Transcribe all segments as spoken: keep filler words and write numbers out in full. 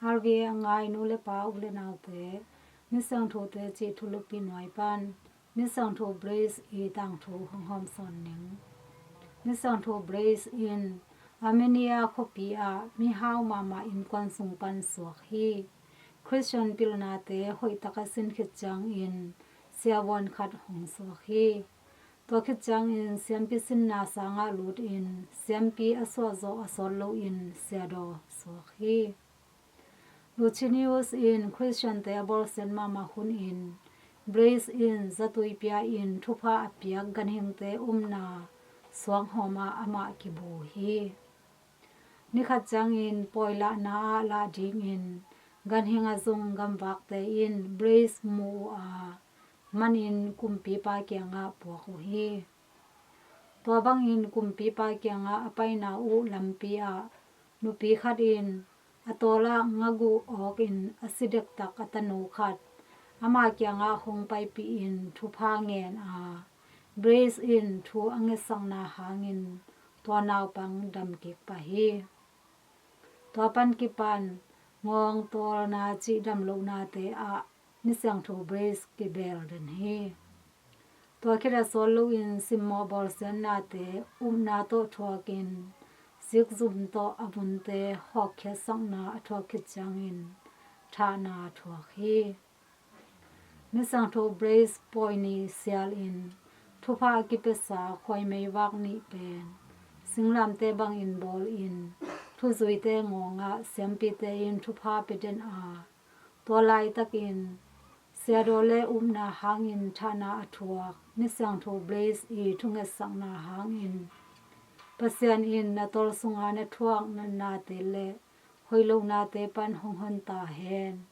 R V A a ngai nu le pa, u le naute, Misiangthote cih thulupi nuai pan Misiangtho Blaise i tangthu hong hawmsawn ning. Misiangtho Blaise in Armenia khuapi ah mihau mahmah innkuan sung pan suak hi. Khristian pilnate hoihtak a sin khit ciangin siavuan khat hong suak hi. Tua khit ciangin siampi sinna sangah lutin siampi a suahzawh a sawt loin siadaw suak hi. Licinius in Khristiante a bawlsiat mahmah hunin Blaise in zatui pia-in thupha a piak ganhingte upna suanghawm ah amah kibu hi. Nikhat ciangin pawilahna ah lah dingin ganhing a zong gamvakte in Blaise mu uh a, manin kumpipa kiangah puak uh hi. Tua bangin kumpipa kiangah a paina uh lampi ah nupi khat in a tawlah ngaguh awkin a si dektak a tanu khat ama kiangah hong paipihin thupha ngen a, Blaise in thu a ngetsakna hangin tua naupang damkik pah hi. Tua pan kipan ngawngtawlna cih damlohnate ah Misiangtho Blaise kibel den hi. Tua khit a sawt loin simmawh bawlsiatnate upna tawh thuakin sikzum tawh a vunte hawkkhiatsakna a thuak khit ciangin thahna thuak hi. Misiangtho Blaise pawi ni sialin thupha a kipiasa khuaimeivak nih pen singlamteh bangin bawlin thuzuite ngawngah siampite in thupha pia den a, tua laitakin siadaw le upna hangin thahna a thuak Misiangtho Blaise i thungetsakna hangin Pasian in na tawl sunga na thuak natnate le hoihlohnate pan hong hon ta hen.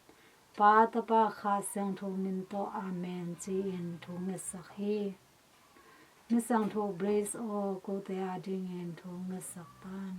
Pa, Tapa, Kha Siangtho min tawh, Amen, ci-in thu ngetsak hi. Misiangtho Blaise aw, kote adingin thu ngetsak tan.